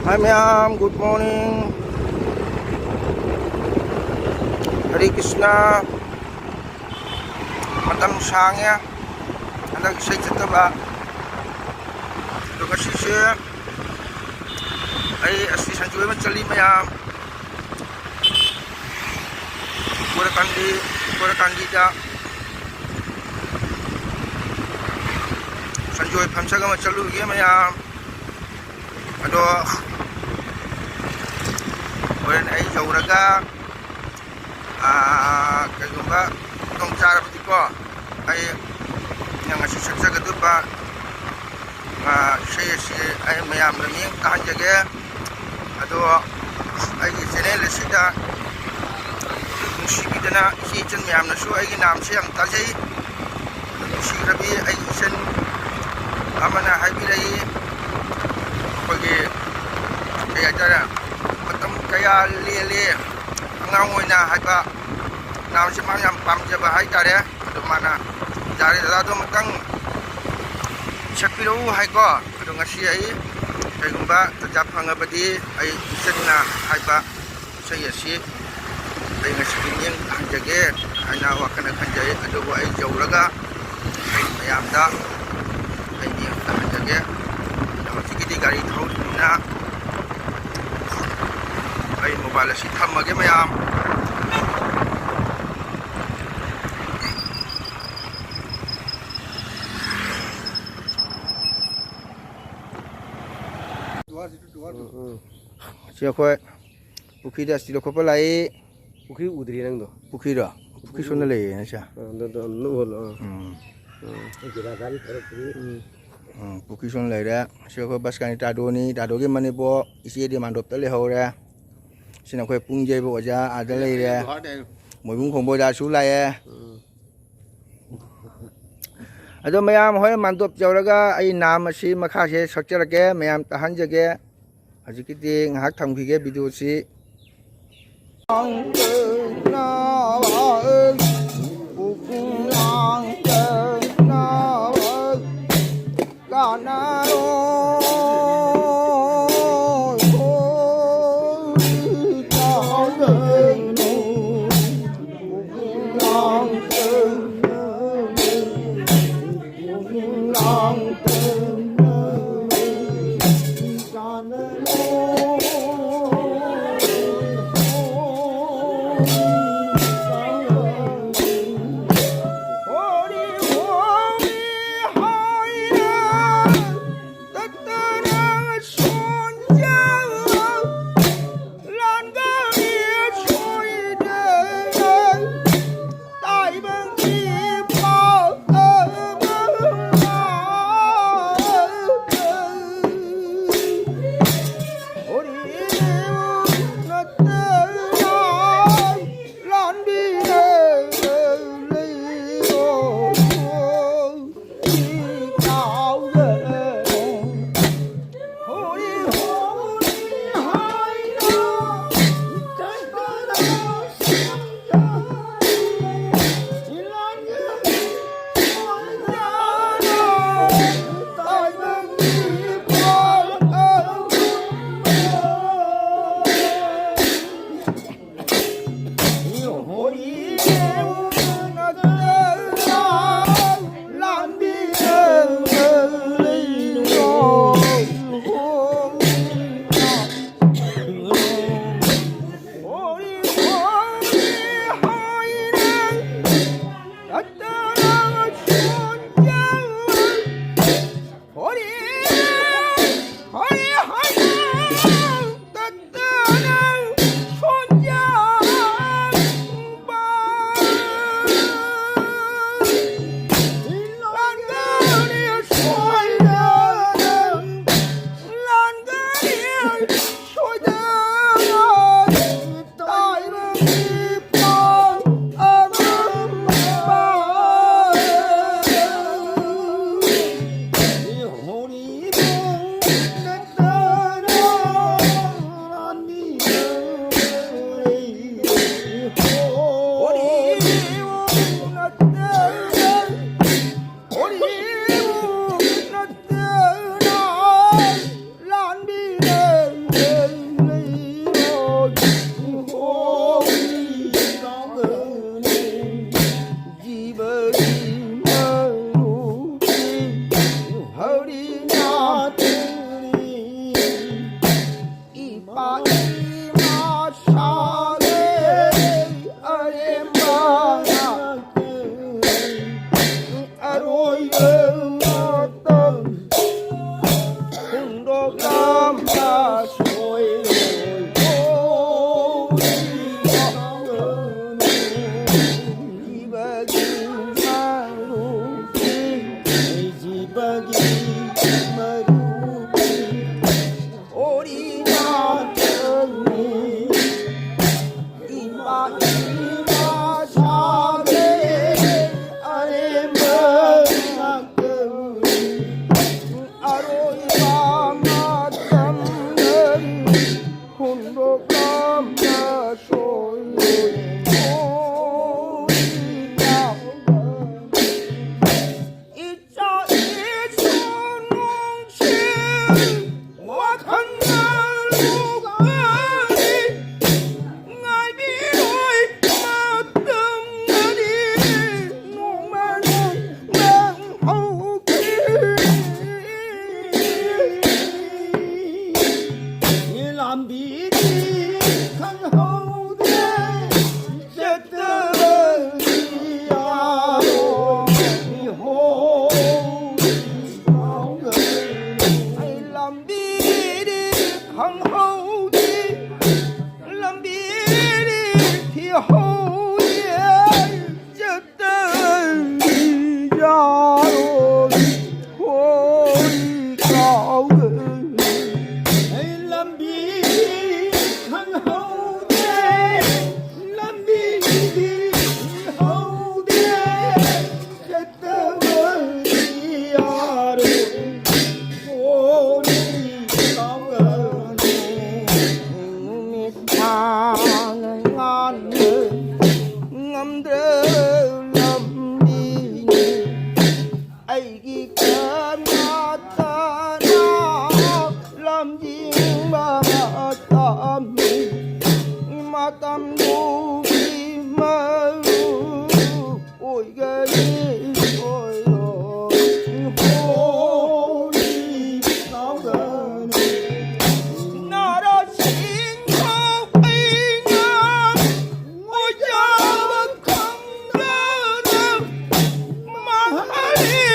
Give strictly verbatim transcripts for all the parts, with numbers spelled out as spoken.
Hi ꯃꯌꯥꯝ, good morning. ꯍꯔꯦ ꯀ꯭ꯔꯤꯁꯅ꯫ ꯃꯇꯝ ꯁꯥꯡꯉꯦ ꯍꯟꯗꯛ ꯏꯁꯩ ꯆꯠꯇꯕ꯫ ꯑꯗꯣ ꯉꯁꯤꯁꯦ ꯑꯩ ꯑꯁꯤ ꯁꯟꯖꯣꯏ ꯑꯃ ꯆꯠꯂꯤ ꯃꯌꯥꯝ꯫ ꯀꯣꯔꯀꯥꯟꯗꯤ, ꯀꯣꯔꯀꯥꯟꯗꯤꯗ ꯁꯟꯖꯣꯏ function ꯑꯃ ꯆꯠꯂꯨꯒꯦ ꯃꯌꯥꯝ꯫ ꯑꯗꯣ ꯍꯣꯔꯦꯟ ꯑꯩ ꯌꯧꯔꯒ, ꯑꯥ, ꯀꯩꯒꯨꯝꯕ ꯈꯨꯗꯣꯡ ꯆꯥꯔꯕꯗꯤꯀꯣ, ꯑꯩ ꯉꯁꯤ ꯁꯛꯆꯒꯗꯧꯔꯤꯕ, ꯑꯥ, ꯏꯁꯩ ꯑꯁꯤ ꯑꯩ ꯃꯌꯥꯝꯗ ꯃꯤꯠꯌꯦꯡ ꯇꯥꯍꯟꯖꯒꯦ꯫ ꯑꯗꯣ ꯑꯩꯒꯤ channel ꯑꯁꯤꯗ ꯅꯨꯡꯁꯤꯕꯤꯗꯅ ꯏꯆꯦ ꯏꯆꯟ ꯃꯌꯥꯝꯅꯁꯨ ꯑꯩꯒꯤ ꯅꯥꯝꯁꯦ ꯌꯥꯝ ꯇꯥꯖꯩ꯫ ꯅꯨꯡꯁꯤꯈ꯭ꯔꯕꯤ ꯑꯩꯒꯤ ꯏꯆꯟ ꯑꯃꯅ ꯍꯥꯏꯕꯤꯔꯛꯏ, ꯑꯩꯈꯣꯏꯒꯤ ꯀꯩ ꯍꯥꯏꯇꯥꯔꯦ, "ꯃꯇꯝ ꯀꯌꯥ ꯂꯦꯜꯂꯦ ꯑꯉꯥꯡ ꯑꯣꯏꯅ" ꯍꯥꯏꯕ ꯅꯥꯝꯁꯦ ꯃꯥꯅ ꯌꯥꯝ ꯄꯥꯝꯖꯕ ꯍꯥꯏꯇꯥꯔꯦ꯫ ꯑꯗꯣ ꯃꯥꯅ "ꯌꯥꯔꯦ ꯗꯗꯥꯗꯣ ꯑꯃꯨꯛꯇꯪ ꯁꯛꯄꯤꯔꯛꯎ" ꯍꯥꯏꯀꯣ꯫ ꯑꯗꯣ ꯉꯁꯤ ꯑꯩ ꯀꯩꯒꯨꯝꯕ ꯇꯥꯟꯖꯥ ꯐꯪꯉꯕꯗꯤ ꯑꯩ ꯏꯆꯟꯅ ꯍꯥꯏꯕ ꯏꯁꯩ ꯑꯁꯤ ꯑꯩ ꯉꯁꯤꯗꯤ ꯃꯤꯠꯌꯦꯡ ꯇꯥꯍꯟꯖꯒꯦ ꯍꯥꯏꯅ ꯋꯥꯈꯜꯅ ꯈꯟꯖꯩ꯫ ꯑꯗꯨꯕꯨ ꯑꯩ ꯌꯧꯔꯒ ꯑꯩ ꯃꯌꯥꯝꯗ ꯑꯩ ꯃꯤꯠꯌꯦꯡ ꯇꯥꯍꯟꯖꯒꯦ꯫ ꯑꯗꯣ ꯍꯧꯖꯤꯛꯀꯤꯗꯤ ꯒꯥꯔꯤ ꯊꯧꯔꯤꯕꯅꯤꯅ ꯑꯩ mobile ꯑꯁꯤ ꯊꯝꯃꯒꯦ ꯃꯌꯥꯝ꯫ ꯎꯝ, ꯎꯝ꯫ ꯁꯤ ꯑꯩꯈꯣꯏ ꯄꯨꯈ꯭ꯔꯤꯗ ꯑꯁꯤ ꯂꯧꯈꯠꯄ ꯂꯥꯛꯏ꯫ ꯄꯨꯈ꯭ꯔꯤ ꯎꯗ꯭ꯔꯤ ꯅꯪꯗꯣ? ꯄꯨꯈ꯭ꯔꯤꯔꯣ? ꯄꯨꯈ꯭ꯔꯤ ꯁꯣꯝꯗ ꯂꯩꯌꯦ ꯅꯁꯥ꯫ ꯑꯥ, ꯑꯗꯨ, ꯑꯗꯨ, ꯑꯗꯨ ꯎꯍꯜꯂꯣ, ꯑꯥ꯫ ꯎꯝ꯫ ꯑꯥ꯫ ꯎꯝ, ꯄꯨꯈ꯭ꯔꯤ ꯁꯣꯝꯗ ꯂꯩꯔꯦ꯫ ꯁꯤ ꯑꯩꯈꯣꯏ ꯕꯁ ꯀꯥꯅꯤ ꯇꯥꯗꯣꯅꯤ, ꯇꯥꯗꯣꯒꯤ ꯃꯅꯦꯝꯄꯣꯛ ꯏꯆꯦꯗꯤ ꯃꯥꯟꯗꯣꯞꯇ ꯂꯩꯍꯧꯔꯦ꯫ ꯁꯤꯅ ꯑꯩꯈꯣꯏ ꯄꯨꯡ ꯌꯩꯕ ꯑꯣꯖꯥ ꯑꯥꯗ ꯂꯩꯔꯦ꯫ ꯃꯣꯏꯕꯨꯡ ꯈꯣꯡꯕ ꯑꯣꯖꯥꯁꯨ ꯂꯥꯛꯑꯦ꯫ ꯎꯝ꯫ ꯑꯗꯣ ꯃꯌꯥꯝ ꯍꯣꯔꯦꯟ ꯃꯥꯟꯗꯣꯞ ꯌꯧꯔꯒ ꯑꯩ ꯅꯥꯝ ꯑꯁꯤ ꯃꯈꯥꯁꯦ ꯁꯛꯆꯔꯛꯀꯦ, ꯃꯌꯥꯝ ꯇꯥꯍꯟꯖꯒꯦ꯫ ꯍꯧꯖꯤꯛꯀꯤꯗꯤ ꯉꯥꯏꯍꯥꯛ ꯊꯝꯈꯤꯒꯦ video ꯁꯤ꯫ ꯀꯥꯟꯅꯔꯣꯏ꯫ ꯃꯇꯝ ꯍꯨꯟꯗꯣꯛꯂꯝꯕ ꯁꯣꯏꯔꯣꯏ꯫ ꯏꯕꯒꯤ ꯃꯔꯨꯞꯀꯤ, ꯂꯩꯖꯤꯕꯒꯤ ꯃꯔꯨꯞꯀꯤ ꯑꯣꯔꯤꯅꯥꯇꯅꯤ꯫ ꯏꯃꯥ, ꯏꯃꯥ ꯁꯥꯕꯤ ꯑꯔꯦꯝꯕ ꯉꯥꯛꯇꯅꯤ꯫ ꯑꯔꯣꯏꯕ ꯃꯇꯝꯗꯗꯤ ꯍꯨꯟꯗꯣꯛꯂꯝꯕ ꯁꯣꯏꯔꯣꯏ꯫ ꯏꯆꯥ ꯏꯁꯨ ꯅꯨꯡꯁꯤ ꯋꯥꯈꯜꯅ ꯂꯨꯞꯀꯅꯤ꯫ ꯉꯥꯏꯕꯤꯔꯣꯏ ꯃꯇꯝꯅꯗꯤ ꯅꯣꯡꯃ ꯅꯪ ꯍꯧꯈꯤ꯫ ꯂꯝꯕꯤꯗꯤ ꯈꯪꯍꯧꯗꯦ꯫ ꯆꯠꯇꯕꯒꯤ ꯌꯥꯔꯣꯏ ꯏꯍꯧ꯫ ꯑꯩ ꯂꯝꯕꯤꯗꯤ ꯈꯪꯍꯧꯗꯦ, ꯂꯝꯕꯤꯗꯤ ꯊꯤꯍꯧꯗꯦ꯫ ꯆꯠꯇꯕꯒꯤ ꯌꯥꯔꯣꯏ꯫ ꯍꯣꯏ ꯀꯥꯎꯔꯦ꯫ ꯑꯩ ꯂꯝꯕꯤ ꯈꯪꯍꯧꯗꯦ, ꯂꯝꯕꯤꯗꯤ ꯈꯪꯍꯧꯗꯦ, ꯆꯠꯇꯕꯗꯤ ꯌꯥꯔꯣꯏ꯫ ꯍꯣꯏ ꯀꯥꯎꯔꯦ꯫ ꯅꯨꯃꯤꯠ ꯊꯥꯅ ꯉꯥꯟꯕ ꯉꯝꯗ꯭ꯔ ꯂꯝꯕꯤꯅꯤ꯫ ꯑꯩꯒꯤ ꯀꯅꯥꯇꯅ ꯂꯝꯖꯤꯡꯕ ꯃꯇꯝꯅꯤ꯫ ꯃꯇꯝꯗꯨꯒꯤ ꯃꯔꯨꯞ ꯑꯣꯏꯒꯅꯤ ꯑꯣꯏꯔꯣꯏ꯫ ꯍꯣꯏ ꯀꯥꯎꯒꯅꯤ꯫ ꯅꯥꯔꯥꯁꯤꯡ ꯊꯣꯛꯄꯩꯅ ꯑꯣꯏꯖꯕ ꯈꯪꯗꯅ ꯃꯍꯥꯔꯤ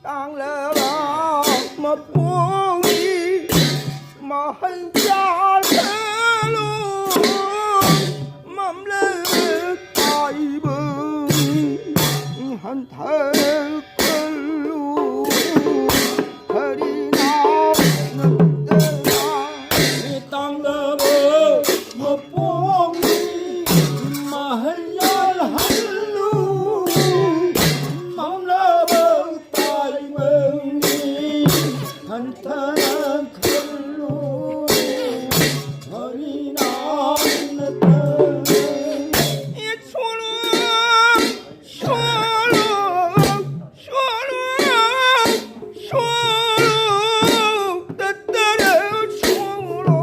ꯇꯥꯡꯂꯕ ꯃꯄꯣꯛꯅꯤ ꯃꯍꯩ ꯆꯥꯜꯂꯨ ꯃꯝꯂꯕ ꯇꯥꯏꯕꯪ ꯍꯟꯊꯈꯜꯂꯨ ꯍꯔꯤꯅꯥꯝ ꯅꯠꯇꯅ ꯇꯥꯡꯂꯕ ꯃꯄꯣꯛꯅꯤ ꯃꯍꯩ ꯌꯥꯜꯍꯜꯂꯨ ꯃꯝꯂꯕ ꯇꯥꯏꯕꯪꯅꯤ ꯍꯟꯊꯅ ꯈꯜꯂꯨ ꯍꯔꯤꯅꯥꯝ ꯅꯠꯇꯅ ꯁꯣꯂꯣ ꯁꯣꯂꯣ ꯁꯣꯂꯣ ꯁꯣꯂꯣ ꯇꯠꯇꯅ ꯁꯣꯂꯣ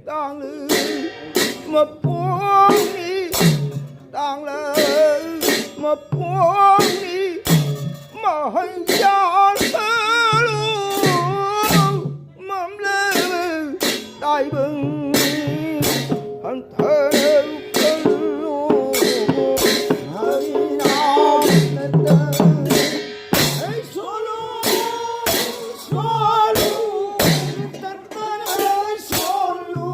ꯇꯥꯡꯂ ꯃꯄꯣꯛꯅꯤ ꯇꯥꯡꯂ ꯃꯄꯣꯛꯅꯤ ꯃꯍꯩ ꯆꯥꯜꯂꯨ ꯃꯝꯂꯕ ꯇꯥꯏꯕꯪ ꯍꯟꯊꯅ ꯈꯜꯂꯨ ꯍꯔꯤꯅꯥꯝ ꯅꯠꯇꯅ ꯍꯩ ꯁꯣꯜꯂꯨ ꯁꯣꯜꯂꯨ ꯇꯠꯇꯅ ꯁꯣꯜꯂꯨ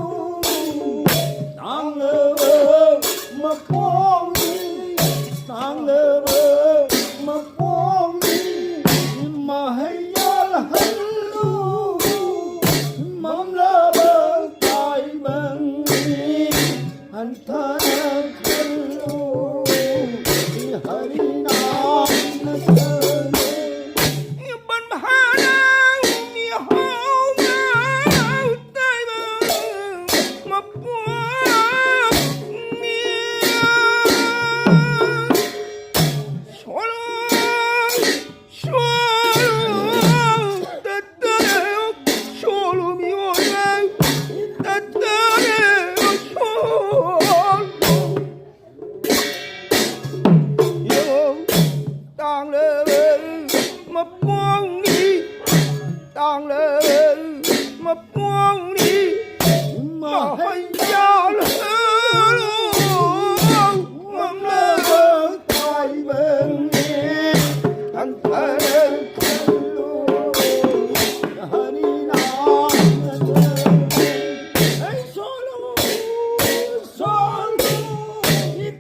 ꯇꯥꯡꯂꯕ ꯃꯄꯣꯛꯅꯤ ꯇꯥꯡꯂꯕ ꯃꯄꯣꯛꯅꯤ ꯃꯍꯩ ꯌꯥꯜꯍꯜꯂꯨ ꯃꯝꯂꯕ ꯇꯥꯏꯕꯪꯅꯤ ꯍꯟꯊꯅ ꯈꯜꯂꯨ ꯍꯔꯤꯅꯥꯝ ꯅꯠꯇꯅ ꯇꯥꯡꯂꯕ ꯃꯄꯣꯛꯅꯤ ꯇꯥꯡꯂꯕ ꯃꯄꯣꯛꯅꯤ ꯃꯍꯩ ꯌꯥꯜꯍꯜꯂꯨ ꯃꯝꯂꯕ ꯇꯥꯏꯕꯪꯅꯤ ꯍꯟꯊꯅ ꯈꯜꯂꯨ ꯍꯔꯤꯅꯥꯃ ꯁꯣꯜꯂꯨ ꯁꯣꯜꯂꯨ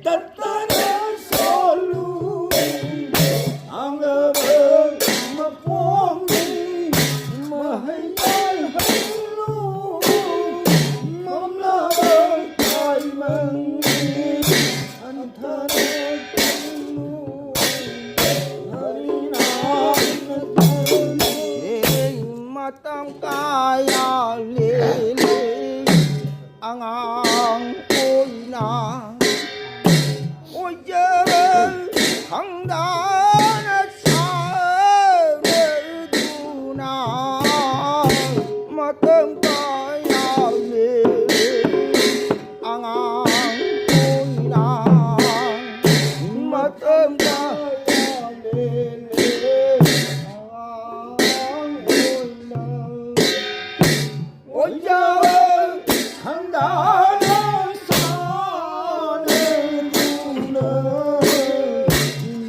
ꯇꯠꯇꯅ ꯁꯣꯜꯂꯨ ꯁꯥꯡꯂꯕ ꯃꯄꯣꯝꯅꯤ ꯃꯍꯩ ꯌꯥꯜꯍꯜꯂꯨ ꯃꯝꯂꯕ ꯇꯥꯏꯕꯪꯅꯤ ꯍꯟꯊꯅ ꯈꯜꯂꯨ ꯍꯔꯤꯅꯥꯃ ꯃꯇꯝ ꯀꯌꯥ ꯂꯦꯜꯂꯤ ꯑꯉꯥꯡ ꯑꯣꯏꯅ ꯑꯣꯏꯖꯕ ꯈꯪꯗꯅ ꯁꯥꯟꯅꯗꯨꯅ ꯃꯇꯝ ꯀꯌꯥ ꯂꯦꯜꯂꯤ ꯑꯉꯥꯡ ꯑꯣꯏꯅ ꯃꯇꯝ ꯀꯌꯥ ꯂꯦꯜꯂꯤ ꯑꯉꯥꯡ ꯑꯣꯏꯅ ꯑꯣꯏꯖꯕ ꯈꯪꯗꯅ ꯁꯥꯟꯅꯗꯨꯅ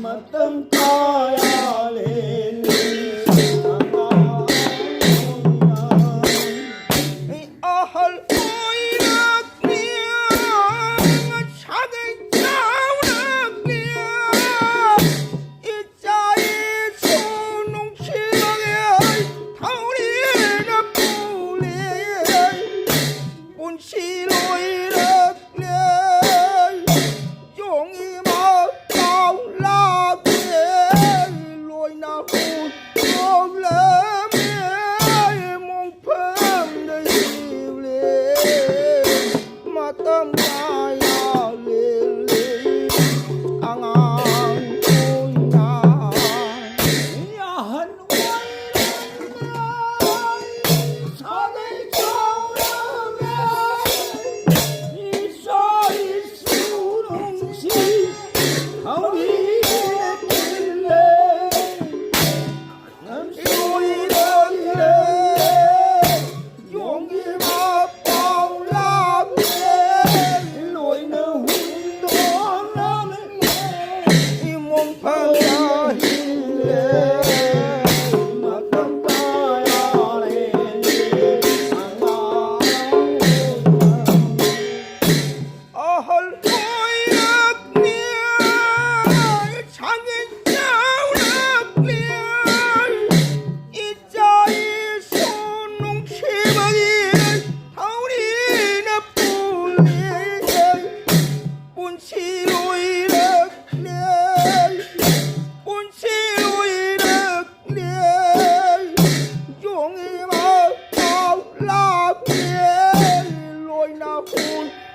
ꯃꯇꯝ ꯀꯌꯥ ꯂꯦꯜꯂꯤ ꯑꯉꯥꯡ ꯑꯣꯏꯅ꯫ ꯑꯍꯜ ꯑꯣꯏꯔꯛꯂꯤ ꯁꯥꯒꯩ ꯆꯥꯎꯔꯛꯂꯤ ꯏꯆꯥ ꯏꯁꯨ ꯅꯨꯡꯁꯤꯔꯛꯂꯦ ꯊꯧꯔꯤꯅ ꯄꯨꯂꯦ ꯄꯨꯟꯁꯤ ꯂꯣꯏꯔꯛꯂꯦ ꯌꯣꯡ ꯏꯃꯥ ꯄꯥꯎ ꯂꯥꯛꯂꯦ ꯂꯣꯏꯅ ꯍꯨꯟꯗꯣꯛꯂꯝꯃꯦ ꯃꯣꯡꯐꯝꯗ ꯍꯤꯞꯂꯦ ꯃꯇꯝ ꯀꯌꯥ ꯂꯦꯜꯂꯤ ꯑꯉꯥꯡ ꯑꯣꯏꯅ ꯑꯍꯟ ꯑꯣꯏꯔꯝꯃꯦ ꯁꯥꯒꯩ ꯆꯥꯎꯔꯝꯃꯦ Cool.